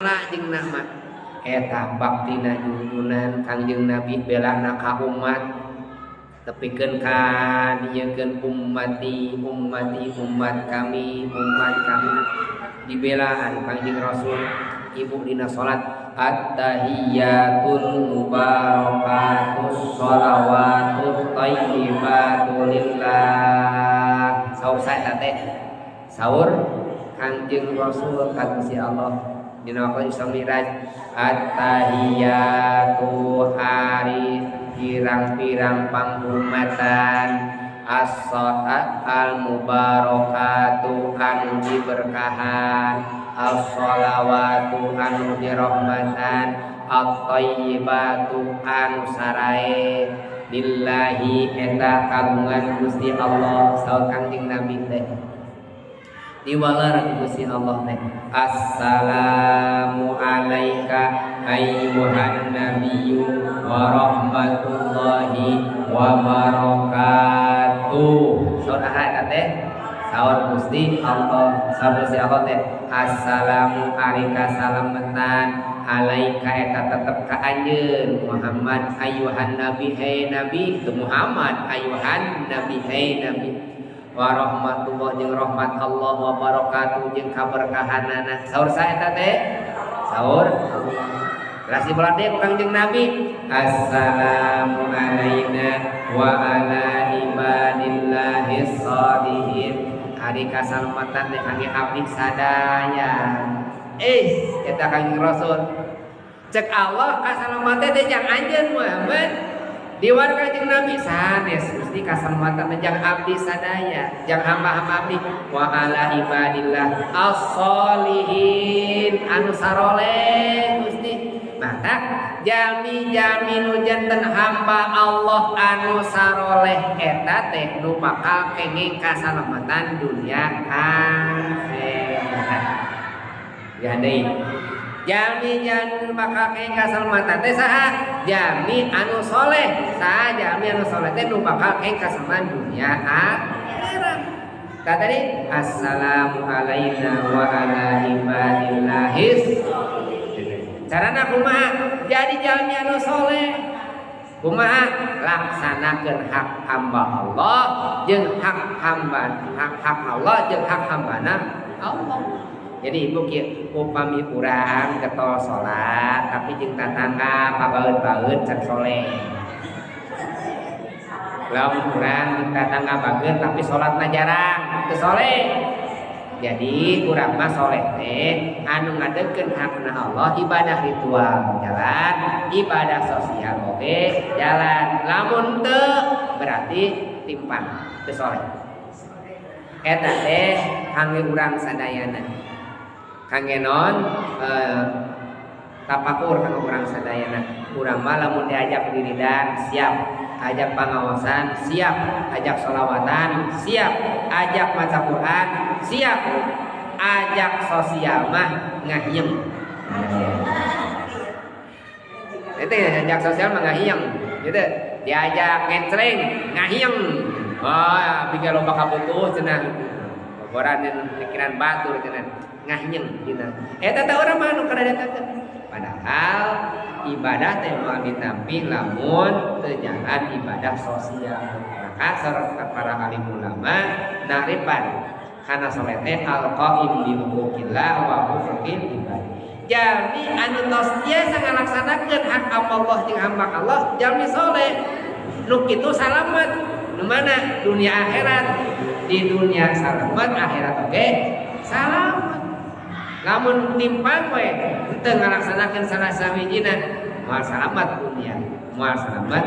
Jeung nama eta baktina junjunan Kangjeng Nabi belana ka umat tepikeun ka dieukeun ummati ummati umat kami dibelaan Kangjeng Rasul ibu dina salat at-tahiyyatul mubarakatus sholawatut thayyibatu lillah. Saur saeta teh saur Kangjeng Rasul ka Gusti Allah dina waktu Isra Mi'raj at-tahiyyatu ari pirang-pirang panghurmatan as-salat al-mubarakatu anu diberkahan as-sholawatu anu dirahmatan at-thayyibatu anu sarae lillahi eta kagungan Gusti Allah. Saur Kangjeng Nabi teh diwalar Gusti Allah teh assalamu alaika ayyuhan nabiyyu wa rahmatullahi wa barakatuh. Saur aha teh saur Gusti Allah, saur Gusti Allah teh assalamu alaika salametan alaika eta tetep ka anjeun Muhammad ayyuhan nabi hey nabi tu Muhammad ayyuhan nabi hey nabi wa rahmatullah jeung rahmat Allah wa barakatuh jeung kaberkahanana. Saur saeta teh saur Allah. Terus dibelah deui ku Kangjeng Nabi assalamu alaina wa ala ibadillahis sholihin. Ari kasalamatan teh kangge abdi sadaya. Eta Kangjeng Rasul cek Allah kasalamatan teh jang anjeun Muhammad. Diwar Kangjeng Nabi sanes Gusti kasalamatan jang abdi sadaya jang hamba-hamba abdi wa ala ibadillah as-solihin anu saroleh Gusti. Maka jami-jami nu janten hamba Allah anu saroleh eta teh nu bakal kenging kasalamatan dunia akhirat. Ya deui jami anu bakal kenging kasalamatan teh saha? Jami anu soleh. Saha jami anu soleh teh nu bakal kenging kasalamatan dunia akhirat. Kata tadi assalamu alaina wa ala ibadillahis. Carana kumaha? Jadi jalmi anu soleh. Kumaha? Laksanakeun hak hamba Allah jeung hak hamba hak Allah jeung hak hambana Allah. Jadi ibu kieu upami urang getol salat tapi jeung tatangga pabaeut-baeut can soleh. Lamun urang jeung tatangga bageut tapi salatna jarang teu soleh. Jadi urang mah soleh teh anu ngadeukkeun hakna Allah ibadah ritual jalan, ibadah sosial oge jalan. Lamun teu berarti timpang teu soleh. Eta teh kangge urang sadayana. Kangge non tapakur kangge urang sadayana. Urang mah lamun diajak wiridan siap, ajak pangawasan siap, ajak sholawatan siap, ajak maca Quran siap, ajak sosial mah ngahiem. Itu ajak sosial mah ngahiem, gitu. Diajak ngencreng ngahiem. Oh, pikir loba kabutuh cenah. Boboran pikiran batur cenah. Ngahiem dina. Eta teh urang mah anu kada. Padahal ibadah teh moal ditampi lamun teu jalan ibadah sosial. Maka sareng para alim ulama naripan kana soleh teh al-qaim bi huquqillah wa huquqil ibad. Jalmi anu tos biasa ngalaksanakeun hak Allah jeung hamba Allah, jalmi soleh. Nu kitu salamet. Nu mana? Dunia akhirat. Di dunia salamet, akhirat oge salamet. Lamun timpang we teu ngalaksanakeun salah sawijina, moal salamet dunia, moal salamet